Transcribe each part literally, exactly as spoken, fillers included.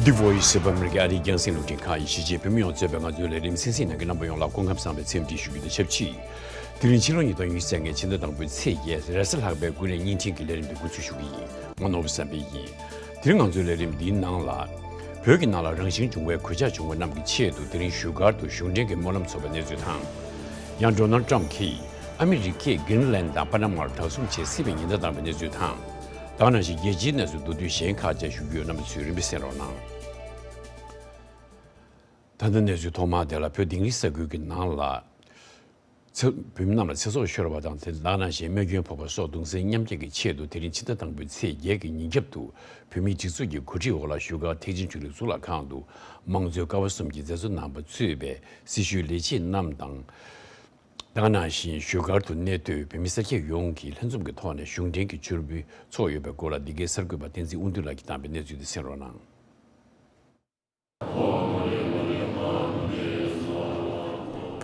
The Voice of America ཨ་རིའི་རྒྱང་སྲིང་རླུང་འཕྲིན་ཁང་ཡི་གཞིས་བྱེས་བོད་མི་ཡོངས་གཙོས་པའི་ང་ཚོའི་ལས་རིམ་གསན་གཟིགས་གནང་མཁན་རྣམ་པ་ཡོངས་ལ་སྐུ་ཁམས་བཟང་བའི་འཚམས་འདྲི་ཞུ་རྒྱུ་དང་ཆབས་ཅིག་དེ་རིང་ཕྱི་ལོ་ཉིས་སྟོང་ཉི་ཤུ་རྩ་ལྔའི་ཕྱི་ཟླ་དང་པོའི་ཚེས་བརྒྱད་རེས་གཟའ་ལྷག་པའི་དགུན་གནས་བརྙན་འཕྲིན་གྱི་ལས་རིམ་འདི་འགོ་འཛུགས་ཞུ་གི་ཡིན། ང་ནོར་བུ་བསམ་འཕེལ་ཡིན། དེ་རིང་ང་ཚོའི་ལས་རིམ་འདིའི་ནང་ལ། བོད་ཀྱི་ནང་ལ་རང་བཞིན་འབྱུང་བའི་གོད་ཆག་བྱུང་བ་རྣམས་ཀྱི་ཆེད་དུ་དེ་རིང་བཞུགས་སྒར་དུ་གཞུང་འབྲེལ་གྱི་སྨོན་ལམ་ཚོགས་པའི་གནས་ཚུལ་དང་། ཡང་ཌོ་ནལ་ཊམ་གྱིས་ཨ་མི་རི་ཀས་གྷི་རིན་ལན་དང་པ་ན་མར་དྲག་ཟུང་བྱེད་སྲིད་པའི་ཉེན་བརྡ་བཏང་བའི་གནས་ཚུལ་དང་། ད་ག་ནང་བཞིན་རྒྱལ་སྤྱིའི་གནས་ཚུལ་མདོར་བསྡུས་གཞན་ཁག་བཅས་ཞུ་རྒྱུ་ཡོད། རྣམ་པ་ཚོས་རིམ་པས་གསན་རོགས་གནང་། ད་ལྟ་གནས་ཚུལ་ཐོག་མ་དེ་ལ། བོད་དིང་རི་ས་ཁུལ་གྱི་ནང་ལ་ཚེ་བོད་མི་རྣམས་ལ་ཚེ་སྲོག་ཤོར་བ་དང་། དེ་དག་ནང་བཞིན་རྨས་སྐྱོན་ཕོག་པ་སོགས་གདུང་སེམས་མཉམ་སྐྱེད་ཀྱི་ཆེད་དུ་དེ་རིང་ཕྱི་ཟླ་དང་པོའི་ཚེས་བརྒྱད་ཀྱི་ཉིན་རྒྱབ་ཏུ་བོད་མིའི་སྒྲིག་འཛུགས་ཀྱི་གོ་སྒྲིག་འོག་ལ་བཞུགས་སྒར་ཐེག་ཆེན་ཆོས་གླིང་གཙུག་ལག་ཁང་དུ་དམངས་གཙོའི་ཀ་བ་གསུམ་གྱི་མཛད་གཙོ་རྣམ་པ་གཙོས་པའི་སྲི་ཞུའི་ལས་བྱེད་རྣམས་དང་། དེ་ག་ནང་བཞིན་བཞུགས་སྒར་དུ་གནས་སྡོད་བོད་མི་སེར་སྐྱ་ཡོངས་ཀྱིས་ལྷན་འཛོམས་ཀྱི་ཐོག་ནས་གཞུང་འབྲེལ་གྱི་མཆོད་འབུལ་ཚོགས་ཡོད་པའི་སྐོར་ལ་འདི་གའི་གསར་འགོད་པ་བསྟན་འཛིན་དབང་འདུས་ལགས་ཀྱིས་བཏང་བའི་གནས་ཚུལ་དེ་གསན་རོགས་གནང་།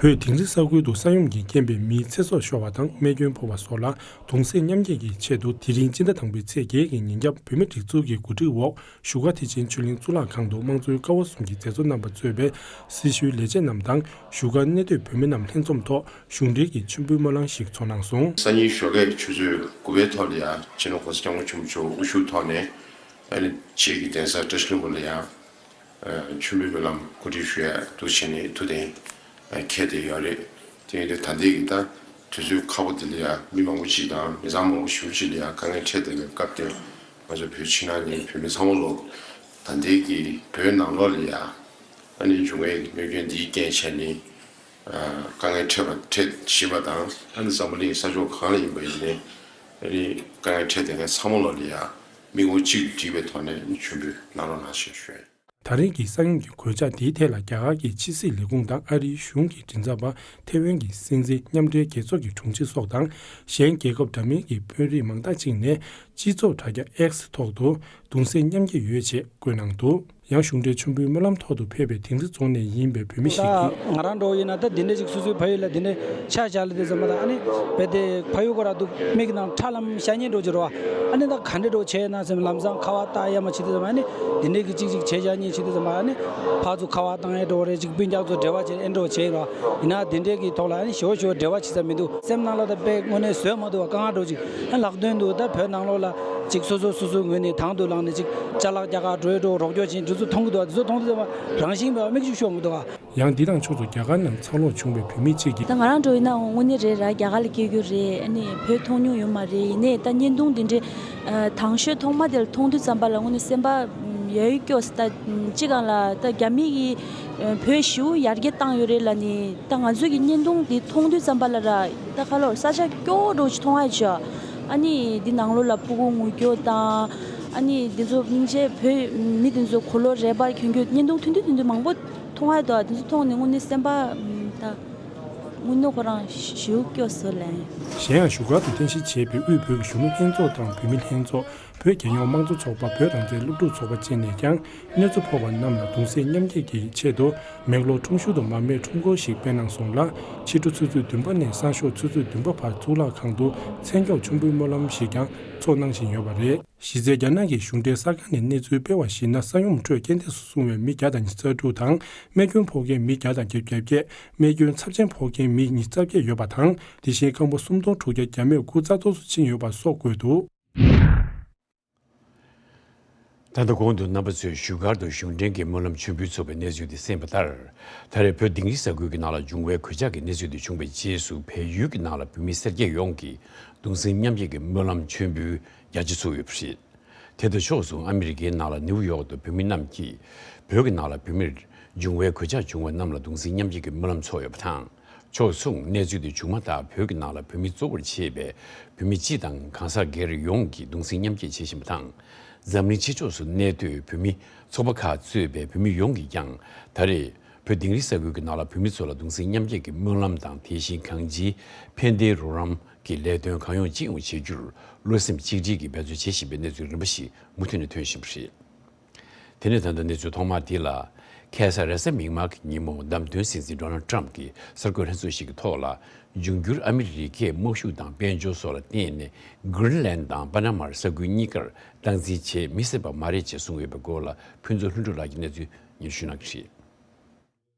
བོད་དིང་རི་ས་ཁུལ་དུ་ས་ཡོམ་གྱི་རྐྱེན་པས་མིའི་ཚེ་སྲོག་ཤོར་བ་དང་རྨས་སྐྱོན་ཕོག་པ་སོགས་ལ་གདུང་སེམས་མཉམ་སྐྱེད་ཀྱི་ཆེད་དུ་དེ་རིང་སྤྱི་ཟླ་དང་པོའི་ཚེས་བརྒྱད་ཀྱི་ཉིན་རྒྱབ་བོད་མིའི་སྒྲིག་འཛུགས་ཀྱི་གོ་སྒྲིག་འོག་བཞུགས་སྒར་ཐེག་ཆེན་ཆོས་གླིང་གཙུག་ལག་ཁང་དུ་དམངས་གཙོའི་ཀ་བ་གསུམ་གྱི་མཛད་གཙོ་རྣམ་པ་གཙོས་པའི་སྲི་ཞུའི་ལས་བྱེད་རྣམས་དང་བཞུགས་སྒར་གནས་སྡོད་བོད་མི་རྣམས་ལྷན་འཛོམས་ཐོག་གཞུང་འབྲེལ་གྱི་མཆོད་འབུལ་སྨོན་ལམ་ཞིག་ཚོགས་གནང་སོང་། སང་ཉིན་ཞོགས་ཀས་ཆུ་ཚོད་དགུ་པའི་ཐོག་ལ་ཡང་སྤྱི་ནོར་༸གོང་ས་༸སྐྱབས་མགོན་ཆེན་པོ་མཆོག་དབུ་བཞུགས་ཐོག་ནས་ཨ་ནི་ཆེད་ཀྱི་གདན་ས་བཀྲ་ཤིས་ལྷུན་པོ་ལ་ཡང་མཆོད་འབུལ་སྨོན་ལམ་གོ་སྒྲིག་ཞུ་ཡ་འདུག་བྱས་ནས་ཐུགས་གཏན་འཁེལ་བསྡད་ཡོད་རེད། དེ་ཡིན་དུས་ད་ལྟའི་གི་ད་དུས་ཚོད་ཁག་པོ་འདི་ལ་ཡང་མི་མང་པོ་ཅིག་དང་མི་ཚང་མང་པོ་ཞེ་པོ་ཅིག་ལ་ཡང་དཀའ་ངལ་འཕྲད་བསྡད་པའི་སྐབས་དེར། ང་ཚོ་བོད་ཕྱི་ནང་གི་བོད་མི་ཚང་མ་ལོ་ད་ལྟའི་གི་བོད་ནང་ལོགས་ལ་ཡང་ཨ་ནི་འབྱུང་བའི་གནོད་སྐྱོན་འདིའི་རྐྱེན་བྱས་ནས་དཀའ་ངལ་འཕྲད་པ་འཕྲད་བཞིན་པ་དང་། ཨ་ནི་འཛམ་བུ་གླིང་ས་ཕྱོགས་གང་ལ་ཡིན་པ་ཡིན་ནའི་ཨ་ནི་དཀའ་ངལ་འཕྲད་བསྡད་མཁན་ཚང་མ་ལོ་ལ་ཡང་མིག་ངོ་གཅིག་ཏུ་བསྒྲིལ་བའི་ཐོག་ནས་མཆོད་འབུལ་གནང་རོགས་གནང་ཞེས་ཞུ། ད་རེས་ཀྱི་ས་ཡོམ་གྱི་གོད་ཆག་དེའི་ཐད་ལ་རྒྱ་གར་གྱི་ཕྱི་སྲིད་ལས་ཁུངས་དང་ཨ་རིའི་གཞུང་གི་མགྲིན་ཚབ་པ། ཐེ་ཝན་གྱི་སྲིད་འཛིན། མཉམ་འབྲེལ་རྒྱལ་ཚོགས་ཀྱི་དྲུང་ཆེ་སོགས་དང་གཞན་རྒྱལ་ཁབ་འདྲ་མིན་གྱི་དཔོན་རིགས་མང་དག་ཅིག་ནས་སྤྱི་ཚོགས་དྲ་རྒྱ་X་ཐོག་ཏུ་གདུང་སེམས་མཉམ་སྐྱེད་ཡོད་ཅེས་བཀོད་གནང་འདུག། ཡང་གཞུང་འབྲེལ་མཆོད་འབུལ་སྨོན་ལམ་ཐོག་ཏུ་ཕེབས་པའི་དིང་རི་རྫོང་ནས་ཡིན་པའི་བོད་མི་ཞིག་གིས། ད་ང་རང་འདྲ་བོ་ཡིན་ན་ད་འདི་འདྲ་ཅིག་སོ་སོའི་ཕ་ཡུལ་ལ་འདི་འདྲ་ཆ་བཞག་ལ་དེ་ཙམ་མ་ད་ཨ་ནི་བེ་དེ་ཕ་ཡུལ་སྐོར་ར་འདུག་མིག་ནང་ཁྲ་ལམ་ཤ་ཉེ་འགྲོ་གི་རོ། ཨ་ནི་ད་ག་འདྲ་འགྲོ་བྱས་ན་སེམས་ལམ་སང་ཁ་བ་ཏག་ཡ་མ་བྱེད་དེ་ཙམ་ཨ་ནི་འདི་འདྲ་གི་ཅིག་ཅིག་བྱས་བཞག་ཉེ་བྱེད་དེ་ཙམ་ཨ་ནི་ཕར་ཚུར་ཁ་བ་བཏང་ཡ་འགྲོ་རེད། ཅིག་སྤུན་ཀྱག་ཚོ་འབྲེལ་བ་བྱེད་ཨེ་འགྲོ་བྱས་རོ། ཡིན་ན་འདི་འདྲ་གི་ཐོག་ལ་ཨ་ནི་ཞོ་ཞོ་འབྲེལ་བ་བྱེད་ས་མི་འདུག། སེམས་ནང་ལ་ད་དཔེ་དངོས་གནས་བཟོད་མ་ཐུབ་པ་དཀའ་ངལ་འགྲོ་ཅིག་ཨ་ལག་དོན་དུ་ད་བོད་ནང་ལོགས་ལ་ཅིག་སོ་སོ་སོ་སོའི་ངོས་ནས་དང་དུ་བླངས་ནས་ཅིག་ཅ་ལག་རྒྱག་ག་འགྲོ་ཡ་འགྲོ་རོགས་སྐྱོར་བྱེད་འདི་ཚོ་མཐོང་གི་འདུག་ཨ། འདི་ཚོ་མཐོང་དུས་ཙམ་པ་རང་བཞིན་མེད་པ་མིག་ཆུ་ཤོར་མི་འདུག་ཨ། ཡང་འདི་དང་ཕྱོགས་སུ་རྒྱ་གར་ནང་འཚར་ལོངས་བྱུང་བའི་བོད་མི་གཅིག་གིས། ད་ང་རང་འདྲ་བོ་ཡིན་ན་དངོས་གནས་རེད་ར། རྒྱ་གར་ལ་སྐྱེས་རྒྱུ་རེད། ཨ་ནི་བོད་མཐོང་མྱོང་ཡོད་མ་རེད། ཡིན་ནའི་ད་བརྙན་ཐུང་འདི་འདྲའི་ཨ་དང་ཤོས་ཐོག་མ་དེ་ལ་མཐོང་དུས་ཙམ་པ་ལ་དངོས་གནས་སེམས་པ་ཡ་ཡི་སྐྱོ་ས། ད་སྤྱི་སྒང་ལ་ད་རྒྱ་མི་གིས་ཨ་བོད་ཞེ་པོ་ཡར་རྒྱས་བཏང་ཡོད་རེད་ལབ་ནི། ད་ང་ཚོ་གི་བརྙན་ཐུང་འདི་མཐོང་དུས་ཙམ་པ་ལ་ར་ད་ཁ་ལོ་ས་ཆ་སྐྱོ་བོ་འདྲ་བོ་ཅིག་མཐོང་ཡ་ཆོག། ཨ་ནི་འདི་ནང་ལོགས་ལ་ཕྲུ་གུ་ངུ་རྒྱུ་དང་། ཨ་ནི་འདི་ཚོ་སྙིང་རྗེ། བོད་མི་འདི་ཚོ་གོ་ལོ་རས་པ་གྱོན་རྒྱུ། བརྙན་ཐུང་ཐུང་ཐུང་ཐུང་ཐུང་མང་པོ་མཐོང་ཡ་འདུག། དེ་ཚོ་མཐོང་ནས་དངོས་གནས་སེམས་པ་ད་དངོས་གནས་ཁོ་རང་ཞེ་པོ་སྐྱོ་སོང་ལན། གཞན་ཡང་བཞུགས་སྒར་དུ་རྟེན་གཞི་བྱས་པའི་དབུས་བོད་ཀྱི་གཞོན་ནུ་ལྷན་ཚོགས་དང་བོད་མི་ལྷན་ཚོགས། བོད་རྒྱལ་ཡོངས་དམངས་གཙོ་ཚོགས་པ། བོད་རང་བཙན་སློབ་ཕྲུག་ཚོགས་པ་བཅས་ནས་ཀྱང་གནོད་འཚེ་ཕོག་པ་རྣམས་ལ་གདུང་སེམས་མཉམ་སྐྱེད་ཀྱི་ཆེད་དུ་མེག་ལོར་ཁྲོམ་གཞུང་དུ་མར་མེ་ཁྲོམ་སྐོར་ཞིག་སྤེལ་གནང་སོང་ལ། ཕྱི་དྲོ་ཆུ་ཚོད་བདུན་པ་ནས་སང་ཞོགས་ཆུ་ཚོད་བདུན་པ་བར་གཙུག་ལག་ཁང་དུ་མཚན་སྐྱོང་མཆོད་འབུལ་སྨོན་ལམ་ཞིག་ཀྱང་ཚོགས་གནང་བཞིན་ཡོད་པ་རེད། གཞི་རྩའི་རྒྱ་ནག་གི་གཞུང་འབྲེལ་གསར་ཁང་ནས་གནས་ཚུལ་སྤེལ་བར་གཞིགས་ན། ས་ཡོམ་ཁྲོད་རྐྱེན་འདས་སུ་སོང་བའི་མི་བརྒྱ་དང་ཉི་ཤུ་རྩ་དྲུག་དང་། རྨས་སྐྱོན་ཕོག་མཁན་མི་བརྒྱ་དང་བརྒྱད་ཅུ་གྱ་བརྒྱད། རྨས་སྐྱོན་ཚབས་ཆེན་ཕོག་མཁན་མི་ཉི་ཤུ་རྩ་བརྒྱད་ཡོད་པ་དང་། དེ་བཞིན་རྐང་པ་སུམ་སྟོང་དྲུག་བརྒྱ་བརྒྱ་མེད་དགུ་རྩ་གཏོར་དུ་ཕྱིན་ཡོད་པ་སོགས་བཀོད་འདུག། ད་ལྟ་གོང་དུ་རྣམ་པ་ཚོས་བཞུགས་སྒར་དུ་གཞུང་འབྲེལ་གྱི་སྨོན་ལམ་མཆོད་འབུལ་ཚོགས་པའི་གནས་ཚུལ་དེ་གསན་པ་ལྟར། ད་རེས་བོད་དིང་རི་ས་ཁུལ་གྱི་ནང་ལ་འབྱུང་བའི་གོད་ཆག་གི་གནས་ཚུལ་དེ་བྱུང་བའི་རྗེས་སུ། བལ་ཡུལ་གྱི་ནང་ལ་བོད་མི་སེར་སྐྱ་ཡོངས་ཀྱིས་གདུང་སེམས་མཉམ་སྐྱེད་ཀྱི་སྨོན་ལམ་མཆོད་འབུལ་རྒྱ་ཆེ་ཚོགས་ཡོད་པ་རེད། དེ་དང་ཕྱོགས་མཚུངས་ཨ་མི་རི་ཀའི་ནང་ལ་ནིའུ་ཡོག་ཏུ་བོད་མི་རྣམས་ཀྱིས་བོད་ཀྱི་ནང་ལ་བོད་མིར་འབྱུང་བའི་གོད་ཆག་བྱུང་བ་རྣམས་ལ་གདུང་སེམས་མཉམ་སྐྱེད་ཀྱི་སྨོན་ལམ་ཚོགས་ཡོད་པ་དང་། ཕྱོགས་མཚུངས་གནས་ཚུལ་དེ་བྱུང་མ་ཐག་བོད་ཀྱི་ནང་ལ་བོད་མི་གཙོ་བོར་བྱས་པའི་བོད་མི་སྤྱི་དང་གང་ཟག་སྒེར་ཡོངས་ཀྱིས་གདུང་སེམས་མཉམ་སྐྱེད་བྱེད་བཞིན་པ་དང་། འཛམ་གླིང་ཕྱི་ཕྱོགས་སུ་གནས་སྡོད་བོད་མི་ཚོགས་པ་ཁག་གཙོས་པའི་བོད་མི་ཡོངས་ཀྱིས་ཀྱང་ད་རེས་བོད་དིང་རི་ས་ཁུལ་གྱི་ནང་ལ་བོད་མི་ཚོ་ལ་གདུང་སེམས་མཉམ་སྐྱེད་ཀྱི་སྨོན་ལམ་དང་། དེ་བཞིན་གང་ཅིའི་ཕན་བདེའི་རོགས་རམ་གྱི་ལས་དོན་གང་ཡོང་ཅི་ཡོང་བྱེད་རྒྱུར་བློ་སེམས་གཅིག་སྒྲིལ་གྱིས་འབད་བརྩོན་བྱེད་བཞིན་པའི་གནས་ཚུལ་རིམ་པ་ཞིག་མུ་མཐུད་ནས་ཐོན་བཞིན་པ་རེད། དེ་ནས་ད་ལྟ་གནས་ཚུལ་ཐོག་མ་འདི་ལ། ཁ་སང་རེས་གཟའ་མིག་དམར་གྱི་ཉིན་མོ། བདམས་ཐོན་སྲིད་འཛིན་ཌོ་ནལ་ཊམ་གྱིས་གསར་འགོད་ལྷན་ཚོགས་ཤིག་གི་ཐོག་ལ། འབྱུང་འགྱུར་ཨ་མི་རི་ཀས་དམག་ཤུགས་དང་དཔལ་འབྱོར་སོགས་ལ་བརྟེན་ནས། གྷི་རིན་ལན་དང་པ་ན་མར་ས་ཁུལ་གཉིས་ཀར་སྟངས་འཛིན་བྱེད་མི་སྲིད་པ་མ་རེད་ཅེས་གསུངས་ཡོད་པའི་སྐོར་ལ། ཕུན་ཚོགས་ལྷུན་གྲུབ་ལགས་ཀྱིས་གནས་ཚུལ་སྙན་ཞུ་གནང་གི་རེད།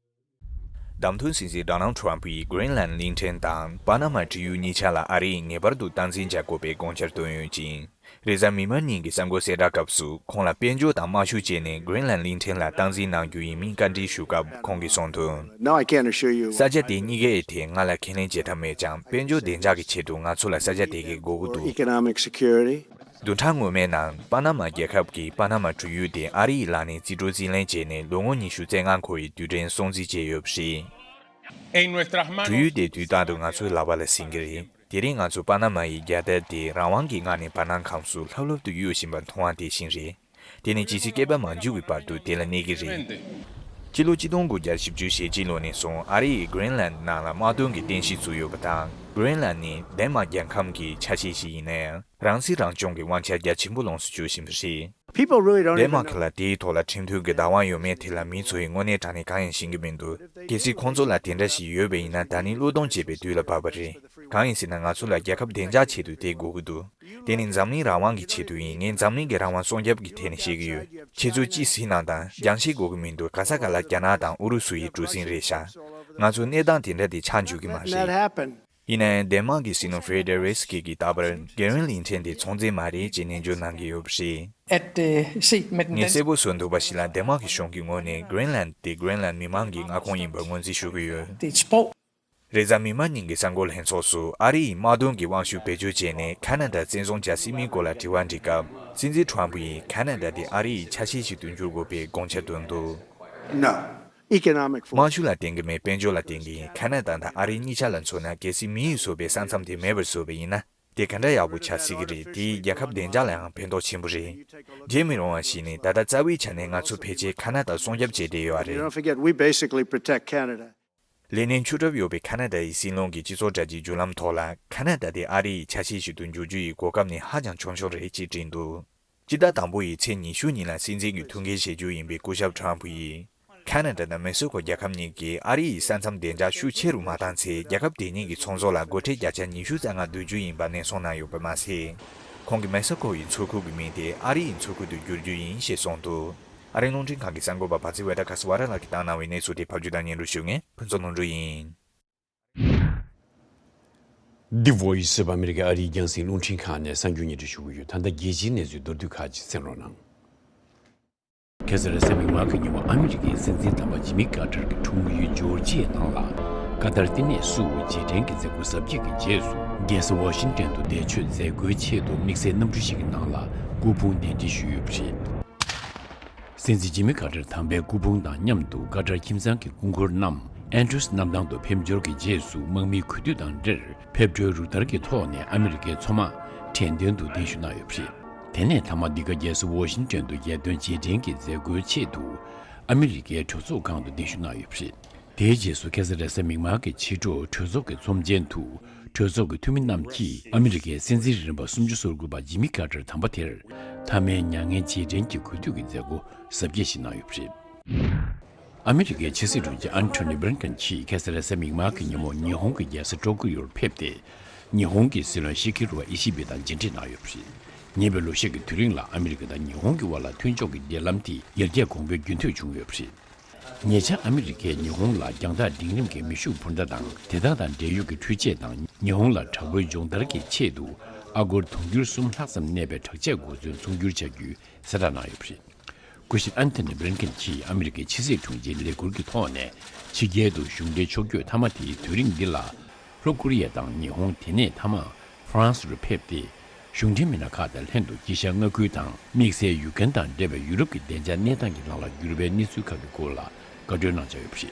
བདམས་ཐོན་སྲིད་འཛིན་ཌོ་ནལ་ཊམ་ཕུ་ཡིས་གྷི་རིན་ལན་གླིང་ཕྲན་དང་པ་ན་མ་ཁྲིལ་ཡུག་གཉིས་ཆ་ལ་ཨ་རི་ཡིས་ངེས་པར་དུ་སྟངས་འཛིན་བྱ་དགོས་པའི་དགོངས་འཆར་བཏོན་ཡོད་ཅིང་། རེས་གཟའ་མིག་དམར་ཉིན་གྱི་གསར་འགོད་གསལ་བསྒྲགས་སྐབས་སུ། ཁོང་ལ་དཔལ་འབྱོར་དང་དམག་ཤུགས་སྤྱད་ནས་གྷི་རིན་ལན་གླིང་ཕྲན་ལ་སྟངས་འཛིན་གནང་རྒྱུ་ཡིན་མིན་བཀའ་འདྲི་ཞུ་སྐབས་ཁོང་གིས་གསུངས་དོན། No, I can't assure you. ས་ཆ་དེ་གཉིས་ཀའི་ཐད་ང་ལ་ཁས་ལེན་བྱེད་ཐབས་མེད་ཀྱང་། དཔལ་འབྱོར་བདེ་འཇགས་ཀྱི་ཆེད་དུ་ང་ཚོ་ལ་ས་ཆ་དེ་གའི་དགོས་ཀྱི་འདུག Economic security. བདུན་ཕྲག་སྔོན་མའི་ནང་པ་ན་མ་རྒྱལ་ཁབ་ཀྱིས་པ་ན་མ་གྲུ་ཡུག་དེ་ཨ་རི་ཡི་ལག་ནས་རྩིས་སྤྲོད་རྩིས་ལེན་བྱས་ནས། ལོ་ངོ་ཉི་ཤུ་རྩ་ལྔ་འཁོར་བའི་དུས་དྲན་སྲུང་བརྩི་བྱས་ཡོད་པ་རེད། གྲུ་ཡུག་དེ་དུས་རྟག་ཏུ་ང་ཚོའི་ལག་པ་ལ་ཟིན་གྱི་རེད། དེ་རིང་ང་ཚོ་པ་ན་མ་ཡི་རྒྱལ་དར་དེ་རང་དབང་གི་ངང་ནས་བར་སྣང་ཁམས་སུ་ལྷབ་ལྷུབ་ཏུ་གཡོ་བཞིན་པ་མཐོང་བ་དེ་བཞིན་རེད། དེ་ནི་ཇི་སྲིད་བསྐལ་པ་མང་པོའི་བར་དུ་དེ་ལ་གནས་ཀྱི་རེད། སྤྱི་ལོ་གཅིག་སྟོང་དགུ་བརྒྱ་བཞི་བཅུ་ཞེ་གཅིག་ལོ་ནས་བཟུང་ཨ་རི་ཡིས་གྷི་རིན་ལན་ནང་ལ་དམག་དོན་གྱི་རྟེན་གཞི་བཙུགས་ཡོད་པ་དང་། གྷི་རིན་ལན་ནི་ལྡན་མ་རྒྱལ་ཁམས་ཀྱི་ཆ་ཤས་ཤིག་ཡིན་ན་ཡང་། རང་སྲིད་རང་སྐྱོང་གི་དབང་ཆ་རྒྱ་ཆེན་པོ་ལོངས་སུ་སྤྱོད་བཞིན་པ་རེད། People really don't ལྡན་མ་even know. ག་ལ་དེའི་ཐོག་ལ་ཁྲིམས་མཐུན་གྱི་བདག་དབང་ཡོད་མེད་དེ་ལ་མིའི་ཚོ་ཡིས་དངོས་གནས་དྲང་གནས་གང་ཡང་ཤེས་ཀྱི་མི་འདུག་གལ་སྲིད་ཁོང་ཚོ་ལ་དེ་འདྲ་ཞིག་ཡོད་པ་ཡིན་ན། ད་ནི་བློས་གཏོང་བྱེད་པའི་དུས་ལ་བབ་པ་རེད། གང་ཡིན་ཟེར་ན། ང་ཚོ་ལ་རྒྱལ་ཁབ་བདེ་འཇགས་ཆེད་དུ་དེ་དགོས་ཀྱི་འདུག་དེ་ནི་འཛམ་གླིང་རང་དབང་གི་ཆེད་དུ་ཡིན། ངས་འཛམ་གླིང་གི་རང་དབང་སྲུང་སྐྱོབ་ཀྱི་ཐད་ནས་བཤད་ཀྱི་ཡོད། ཁྱེད་ཚོས་ཅི་ཟེར་གནང་དང་། རྒྱང་ཤེལ་དགོས་ཀྱི་མི་འདུག་ག་ས་ག་ལ་རྒྱ་ནག་དང་ཨུ་རུ་སུ་ཡི་གྲུ་གཟིངས་རེད་ཤག་ང་ཚོ་གནས་སྟངས་དེ་འདྲ་དེ་ཆགས་འཇུག་གི་མ་རེད། ཡིན་ན་ཡང་ལྡན་མ་གི་སྲིད་བློན་ཧྥེ་ཌེ་རེ་སི་ཀི་གིས་ད་བར་གྷི་རིན་གླིང་ཕྲན་དེ་ཚོང་རྫས་མ་རེད་ཅེས་ནན་བརྗོད་གནང་གི་ཡོད་པ་རེད། At the seat, ངས་གསལ་པོ་བཟོ་འདུག་པ་ཞིག་ལ། ལྡན་མ་གི་གཞུང་གི་ངོས་ནས་གྷི་རིན་ལན་དེ་གྷི་རིན་ལན་མི་མང་གི་མངའ་ཁོངས་ཡིན་པར་ངོས་འཛིན་ཞུ་གི་ཡོད། It's po- རེས་གཟའ་མིག་དམར་ཉིན་གྱི་གསར་འགོད་ལྷན་ཚོགས་སུ་ཨ་རི་ཡིས་དམག་དོན་གྱི་དབང་ཤུགས་བེད་སྤྱོད་བྱས་ནས་ཁ་ན་ཌ་བཙན་བཟུང་བྱ་སྲིད་མིན་སྐོར་ལ་དྲི་བ་འདྲི་སྐབས། སྲིད་འཛིན་ཁྲོམ་ཕུ་ཡིས་ཁ་ན་ཌ་དེ་ཨ་རི་ཡི་ཆ་ཤས་ཤིག་ཏུ་འགྱུར་དགོས་པའི་དགོངས་འཆར་བཏོན་འདུག No. Economic force. དམག་ཤུགས་ལ་བརྟེན་གྱི་མེད། དཔལ་འབྱོར་ལ་བརྟེན་གྱི་ཡིན། ཁ་ན་ཌ་དང་ཨ་རི་གཉིས་ཆ་ལ་མཚོན་ན། གལ་སྲིད་མི་ཡིས་བཟོས་པའི་ས་མཚམས་དེ་མེད་པར་བཟོས་པ་ཡིན་ན། དེ་ག་འདྲ་ཡག་པོ་ཆགས་སྲིད་ཀྱི་རེད། དེ་ཡིས་རྒྱལ་ཁབ་བདེ་འཇགས་ལ་ཡང་ཕན་ཐོགས་ཆེན་པོ་རེད། བརྗེད་མི་རུང་བ་ཞིག་ནི། ད་ལྟ་རྩ་བའི་ཆ་ནས་ང་ཚོ་ཕལ་ཆེར་ཁ་ན་ཌ་སྲུང་སྐྱོབ་བྱས་བསྡད་ཡོད་རེད། Don't forget, we basically protect Canada. ལས་གནས་འཁྱུར་གྲབས་ཡོད་པའི་ཁ་ན་ཌ་ཡི་སྲིད་བློན་གྱིས་སྤྱི་ཚོགས་དྲ་རྒྱའི་བརྒྱུད་ལམ་ཐོག་ལ། ཁ་ན་ཌ་དེ་ཨ་རི་ཡི་ཆ་ཤས་ཤིག་ཏུ་འགྱུར་རྒྱུ་ཡི་གོ་སྐབས་ནི་ཧ་ཅང་ཆུང་ཆུང་རེད་ཅེས་བྲིས་འདུག་སྤྱི་ཟླ་དང་པོ་ཡི་ཚེས་ཉི་ཤུ་ཉིན་ལ་སྲིད་འཛིན་གྱི་ཐུགས་འགན་བཞེས་རྒྱུ་ཡིན་པའི་སྐུ་ཞབས་ཁྲོམ་ཕུ་ཡིས། ཁ་ན་ཌ་དང་མེག་སི་ཀོ་རྒྱལ་ཁབ་གཉིས་ཀྱིས་ཨ་རི་ཡི་ས་མཚམས་བདེ་འཇགས་ཤུགས་ཆེ་རུ་མ་བཏང་ཚེ། རྒྱལ་ཁབ་དེ་གཉིས་ཀྱི་ཚོང་ཟོག་ལ་སྒོ་ཁྲལ་བརྒྱ་ཆ་ཉི་ཤུ་རྩ་ལྔ་བསྡུ་རྒྱུ་ཡིན་པ་ནན་གསུངས་གནང་ཡོད་པ་མ་ཟད། ཁོང་གིས་མེག་སི་ཀོ་ཡི་མཚོ་ཁུལ་གྱི་མིང་དེ་ཨ་རི་ཡི་མཚོ་ཁུལ་དུ་བསྒྱུར་རྒྱུ་ཡིན་ཞེས་གསུངས་འདུག་ཨ་རིའི་རླུང་འཕྲིན་ཁང་གི་གསར་འགོད་པ་བྷ་ཛི་ཝེ་ཏྲ་ཁ་སི་ཝ་ར་ལགས་ཀྱིས་བཏང་གནང་བའི་གནས་ཚུལ་དེ་ཕབ་སྒྱུར་དང་སྙན་སྒྲོན་ཞུ་མཁན་ཕུན་ཚོགས་ལྷུན་གྲུབ་ཡིན། The Voice of America ཨ་རིའི་རྒྱང་སྲིང་རླུང་འཕྲིན་ཁང་ནས་གསར་འགྱུར་སྙན་སྒྲོན་ཞུ་གི་ཡོད། ད་ལྟ་རྒྱལ་སྤྱིའི་གནས་ཚུལ་མདོར་བསྡུས་ཁག་ཅིག་གསན་རོགས་གནང་། ཁ་སང་རེས་གཟའ་མིག་དམར་གྱི་ཉིན་མོ་ཨ་མི་རི་ཀའི་སྲིད་འཛིན་དམ་པ་ཇི་མི་ཀར་ཏར་གྱི་འཁྲུངས་ཡུལ་ཇོར་ཇི་ཡའི་ནང་ལ། ཀ་ཏར་བསྟི་གནས་སུ་རྗེས་དྲན་གྱི་མཛད་སྒོ་གཟབ་རྒྱས་ཀྱི་རྗེས་སུ། རྒྱལ་ས་ཝ་ཤིང་ཏོན་དུ་འདས་མཆོད་མཛད་སྒོའི་ཆེད་དུ་དམིགས་བསལ་གནམ་གྲུ་ཞིག་གི་ནང་ལ་སྐུ་ཕུང་གདན་འདྲེན་ཞུས་ཡོད་པ་རེད། སྲིད་འཛིན་ཇི་མི་ཀར་ཏར་དམ་པའི་སྐུ་ཕུང་དང་མཉམ་དུ་ཀ་ཏར་ཁྱིམ་ཚང་གི་སྐུ་འཁོར་རྣམས་ཨན་ཌྲུས་གནམ་ཐང་དུ་ཕེབས་འབྱོར་གྱི་རྗེས་སུ། དམག་མིའི་གུས་འདུད་དང་འབྲེལ་ཕེབས་འགྲོའི་རུ་སྟར་གྱི་ཐོག་ནས་ཨ་མི་རི་ཀའི་མཚོ་དམག་དྲན་རྟེན་དུ་གདན་ཞུ་གནང་ཡོད་པ་རེད། དེ་ནས་མཐའ་མ་འདི་ག་རྒྱལ་ས་ཝོ་ཤིང་ཏོན་དུ་རྒྱལ་དོན་རྗེས་དྲན་གྱི་མཛད་སྒོའི་ཆེད་དུ། ཨ་མི་རི་ཀའི་གྲོས་ཚོགས་ཁང་དུ་གདན་ཞུ་གནང་ཡོད་པ་རེད། དེའི་རྗེས་སུ་ཁ་སང་རེས་གཟའ་མིག་དམར་གྱི་ཕྱི་དྲོ་གྲོས་ཚོགས་ཀྱི་ཚོམས་ཆེན་དུ། གྲོས་ཚོགས་ཀྱི་འཐུས་མི་རྣམས་ཀྱིས་ཨ་མི་རི་ཀའི་སྲིད་འཛིན་རིམ་པ་སུམ་ཅུ་སོ་དགུ་པ་ཇི་མི་ཀར་ཏར་དམ་པ་དེར། མཐའ་མའི་མྱ་ངན་རྗེས་དྲན་གྱི་གུས་འདུད་ཀྱི་མཛད་སྒོ་གཟབ་རྒྱས་ཤིག་གནང་ཡོད་པ་རེད། ཨ་མི་རི་ཀའི་ཕྱི་སྲིད་དྲུང་ཆེ་ཨན་ཐོ་ནི་བྷི་ལིན་ཀེན་གྱིས་ཁ་སང་རེས་གཟའ་མིག་དམར་གྱི་ཉིན་མོ་ཉི་ཧོང་གི་རྒྱལ་ས་ཀྲོ་ཀི་ཡོར་ཕེབས་ཏེ། ཉི་ཧོང་གི་སྲིད་བློན་ཤི་ཁི་རུ་ཨི་ཤི་བི་དང་མཇལ་འཕྲད་གནང་ཡོད་པ་རེད། ཉེ་བའི་ལོ་ཤས་ཀྱི་དུས་རིང་ལ་ཨ་མི་རི་ཀ་དང་ཉི་ཧོང་གི་དབར་ལ་མཐུན་ཕྱོགས་ཀྱི་འབྲེལ་ལམ་དེ་ཡར་རྒྱས་གོང་འཕེལ་རྒྱུན་མཐུད་བྱུང་ཡོད་པ་རེད། ཉེ་ཆར་ཨ་མི་རི་ཀས་ཉི་ཧོང་ལ་རྒྱང་ཐག་འབྲིང་རིམ་གྱི་མེ་ཤུགས་འཕུར་མདའ་དང་དེ་དག་དང་འབྲེལ་ཡོད་ཀྱི་འཕྲུལ་ཆས་དང་ཉི་ཧོང་ལ་དྲག་པོའི་སྦྱོང་བརྡར་གྱི་ཆེད་དུ་ཨ་སྒོར་དུང་ཕྱུར་གསུམ་ལྷག་ཙམ་གནས་པའི་དྲག་ཆས་གོ་མཚོན་ཚོང་སྒྱུར་བྱ་རྒྱུའི་གསལ་བསྒྲགས་གནང་ཡོད་པ་རེད། སྐུ་ཞབས་ཨན་ཐོ་ནི་བྷི་ལིན་ཀེན་གྱིས་ཨ་མི་རི་ཀའི་ཕྱི་སྲིད་དྲུང་ཆེའི་ལས་ཁུར་གྱི་ཐོག་ནས་ཕྱི་རྒྱལ་དུ་གཞུང་འབྲེལ་ཕྱོགས་བསྐྱོད་མཐའ་མ་དེའི་དུས་རིང་འདི་ལ། ལྷོ་ཀོ་རི་ཡ་དང་ཉི་ཧོང་། དེ་ནས་མཐའ་མ་ཧྥ་རན་སི་རུ་ཕེབས་ཏེ། གཞུང་འབྲེལ་མི་སྣ་ཁག་དང་ལྷན་དུ་དཀྱིལ་ཤར་མངའ་ཁུལ་དང་དམིགས་བསལ་ཡུ་ཀེན་དང་འབྲེལ་བའི་ཡུ་རོབ་ཀྱི་བདེ་འཇགས་གནས་སྟངས་ཀྱི་ནང་ལ་འགྱུར་བའི་གནས་ཚུལ་ཁག་གི་སྐོར་ལ་བཀའ་འཁྲོལ་གནང་འཆར་ཡོད་པ་རེད།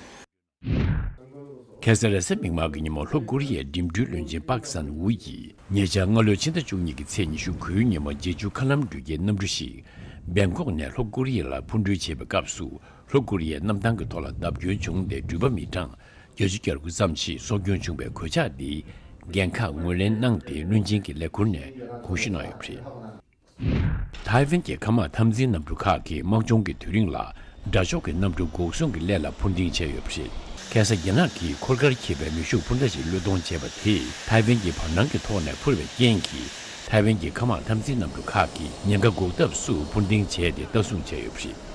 ཁ་སང་རེས་གཟའ་མིག་དམར་གྱི་ཉིན་མོ་ལྷོ་ཀོ་རི་ཡའི་འགྲིམ་འགྲུལ་བློན་ཆེན་པག་སན་ཝུ་ཡིས་ཉེ་ཆར་སྔ་ལོའི་ཕྱི་ཟླ་བཅུ་གཉིས་ཀྱི་ཚེས་ཉི་ཤུ་དགུའི་ཉིན་མོ་རྗེས་འཇུག་མཁའ་ལམ་འགྲུལ་སྐྱེལ་གནམ་གྲུ་ཞིག་སྦེང་ཀོག་ནས་ལྷོ་ཀོ་རི་ཡ་ལ་འཕུར་འགྲུལ་བྱེད་པའི་སྐབས་སུ། ལྷོ་ཀོ་རི་ཡའི་གནམ་ཐང་གི་ཐོག་ལ་བརྡབ་སྐྱོན་བྱུང་སྟེ། འགྲུལ་པ་མི་གྲངས་བརྒྱད་ཅུ་གྱ་དགུ་ཙམ་ཞིག་སྲོག་སྐྱོན་བྱུང་བའི་གོད་ཆག་འདིའི་འགན་ཁག་ངོས་ལེན་གནང་སྟེ། བློན་ཆེན་གྱི་ལས་ཁུར་ནས་དགོངས་ཞུ་གནང་ཡོད་པ་རེད། ཐའེ་ཝན་གྱི་མཁའ་དམག་འཐབ་འཛིང་གནམ་གྲུ་ཁག་གིས་དམག་སྦྱོང་གི་དུས་རིང་ལ་ དགྲ་ཕྱོགས་ཀྱི་གནམ་གྲུ་འགོག་སྲུང་གི་སླད་ལ་འཕུར་འདེགས་བྱས་ཡོད་པ་རེད། ཁ་སང་རྒྱ་ནག་གིས་འཁོར་སྐར་འཁྱིལ་བའི་མེ་ཤུགས་འཕུར་མདའ་ཞིག་བློས་གཏོང་བྱས་པ་དེས་ཐའེ་ཝན་གྱི་བར་སྣང་གི་ཐོག་ནས་འཕུར་བའི་རྐྱེན་གྱིས་ཐའེ་ཝན་གྱི་མཁའ་དམག་འཐབ་འཛིང་གནམ་གྲུ་ཁག་གིས་ཉེན་ཁ་འགོག་ཐབས་སུ་འཕུར་འདེགས་བྱས་ཏེ་ལྟ་སྲུང་བྱས་ཡོད་པ་རེད།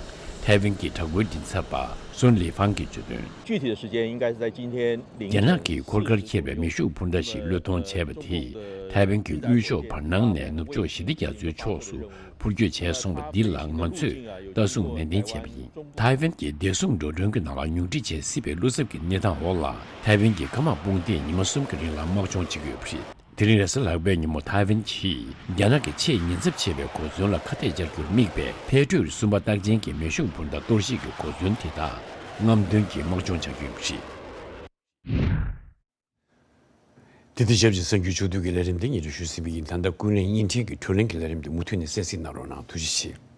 ཐའེ་ཝན་གྱི་དྲག་པོའི་མགྲིན་ཚབ་པ་སུན་ལི་ཧྥང་གིས་བརྗོད་དོན། 具体的时间应该是在今天凌晨。 རྒྱ་ནག་གིས་འཁོར་སྐར་འཁྱིལ་བའི་མེ་ཤུགས་འཕུར་མདའ་ཞིག་བློས་གཏོང་བྱས་པ་དེས་ཐའེ་ཝན་གྱི་དབུས་ཕྱོགས་བར་སྣང་ནས་ནུབ་ཕྱོགས་ཞི་བདེ་རྒྱ་མཚོའི་ཕྱོགས་སུ་འཕུར་སྐྱོད་བྱས་སོང་བ་འདི་ལ་ང་ཚོས་ལྟ་སྲུང་ནན་ཏན་བྱས་པ་ཡིན། ཐའེ་ཝན་གྱི་བདེ་སྲུང་འགྲོ་གྲོན་གྱི་ནང་ལ་ཉུང་འཕྲི་བྱེད་སྲིད་པའི་བློ་འཚབ་ཀྱི་གནས་སྟངས་འོག་ལ་ཐའེ་ཝན་གྱི་མཁའ་དམག་དཔུང་སྡེས་ཉི་མ་གསུམ་གྱི་རིང་ལ་དམག་སྦྱོང་བྱེད་ཀྱི་ཡོད་པ་རེད། དེ་རིང་རེས་གཟའ་ལྷག་པའི་ཉིན་མོ་ཐའེ་ཝན་གྱིས་རྒྱ་ནག་གི་ཆེས་ཉེན་ཚབས་ཆེ་བའི་གོ་མཚོན་ལ་ཁ་གཏད་བཅར་རྒྱུར་དམིགས་པའི་འཕེལ་འགྲོས་གསུམ་པ་རྟགས་ཅན་གྱི་མེ་ཤུགས་འཕུར་མདའ་གཏོར་བཤིག་གི་གོ་མཚོན་དེ་དག་རྔམ་སྟོན་གྱིས་དམག་སྦྱོང་བྱ་རྒྱུ་ཡིན་པ་རེད། དེ་དང་ཆབས་ཅིག་གསར་འགྱུར་ཕྱོགས་བསྡུས་ཀྱི་ལས་རིམ་དེ་སྙན་སྒྲོན་ཞུས་ཟིན་པ་ཡིན། ད་ལྟ་ཀུན་གླེང་བརྙན་འཕྲིན་གྱི་བགྲོ་གླེང་གི་ལས་རིམ་དེ་མུ་མཐུད་ནས་གསན་གཟིགས་གནང་རོགས་གནང་། ཐུགས་རྗེ་ཆེ།